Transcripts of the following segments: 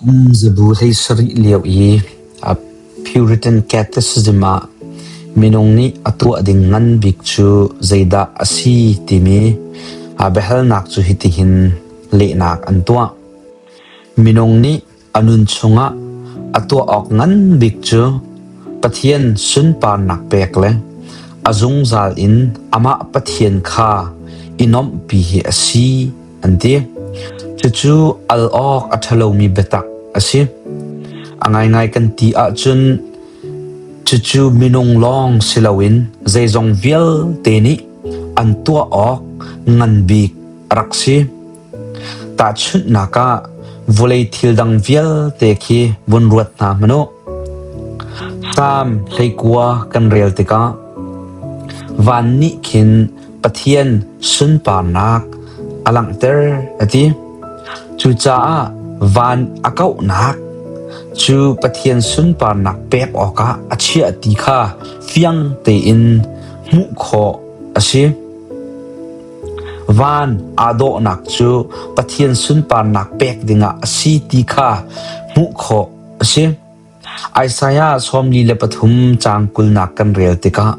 Kum zabu 17 lio i Puritan Catholicism ah minung nih a tuah ding ngan bik cu zeidah a si timi biahalnak cu hitihin lehnak an tuah. Minung nih a nun chungah a tuah awk ngan bik cu Pathian sunparnak pek le a zungzal in amah Pathian kha i nuamhpi hi a si an ti. Cucu al awk a ṭhalomi biatak a si. A ngaingai kan ti ahcun cucu minung lawng si loin zeizong vialte nih an tuah awk ngan bik a rak si. Tahchunhnak ah, vawlei thil dang vialte khi vun ruat hna hmanh u. Salm 19 kan rel tikah van nih khin Pathian sunparnak a langhter a ti. Cucaah van a kauhnak cu Pathian sunparnak pek awkah a chiah ti kha fiang tein hmuh khawh a si. Van aa dawhnak cu Pathian sunparnak pek dingah a si ti kha hmuh khawh a si. Isaiah 43 caang 20nak kan rel tikah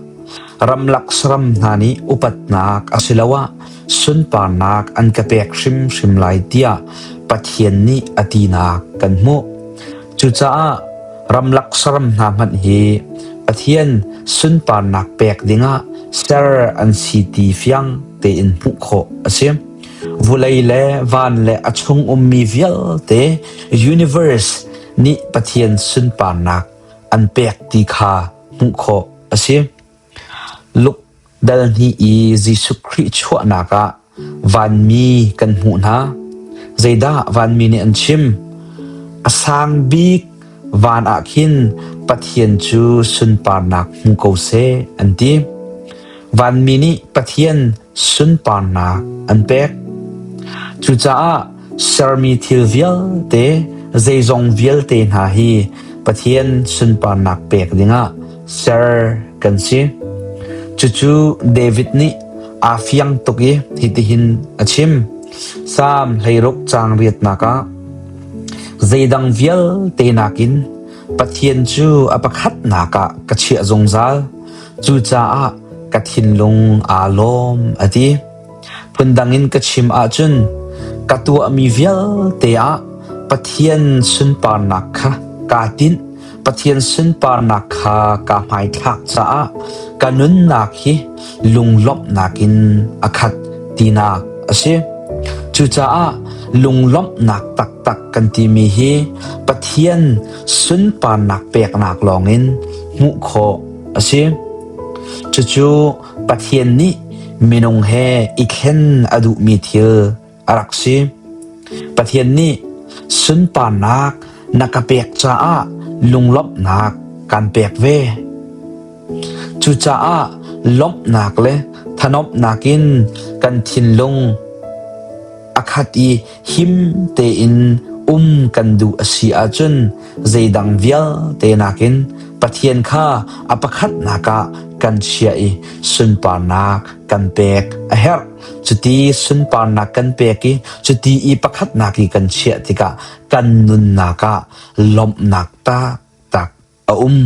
ramlak saram hna nih upatnak asiloah sunparnak an ka pek hrimhrim lai tiah Pathian nih a tinak kan hmuh. Cucaah ramlak saram hna hmanh hi Pathian sunparnak pek dingah ser an si ti fiang tein hmuh khawh a si. Vulei le van le a chung ummi vialte universe nih Pathian sunparnak an pek ti kha hmuh khawh a si. Luke dal hnih i Jesuh Khrih chuahnak ah vanmi kan hmuh hna. Zeidah vanmi nih an chim? A sang bik van ah khin Pathian cu sunparnak hmu ko seh an ti. Vanmi nih Pathian sunparnak an pek. Cucaah sermi thil vialte, zeizong vialte hna hi Pathian sunparnak pek dingah ser kan si. Cucu David nih aa fiang tuk i hitihin a chim. Salm 16 caang riatnak ah zeidang vialte nakin Pathian cu a pakhatnak ah ka chiah zungzal. Cucaah ka thinlung aa lawm a ti. Phundang in ka chim ahcun ka tuahmi vialte ah Pathian sunparnak kha kaa tinh. Pathian sunparnak kha kaa hmaithlak caah ka nunnak hi lunglawmhnak in a khat tinak a si. Cucaah lunglawmhnak taktak kan timi hi Pathian sunparnak peknak lawngin hmuh khawh a si. Cucu Pathian nih minung he i thlen a duhmi thil a rak si. Pathian nih sunparnak na ka pek caah lunglawmhnak kan pek ve. Cucaah lawmhnak le thanuamhnak in kan thinlung a khat i him tein um kan duh a si ahcun zeidang vialte nakin Pathian kha a pakhatnak ah kan chiah i sunparnak kan pek a herh. Cuti sunparnak kan pek i cuti i pakhatnak i kan chiah tikah kan nunnak ah lawmhnak taktak a um.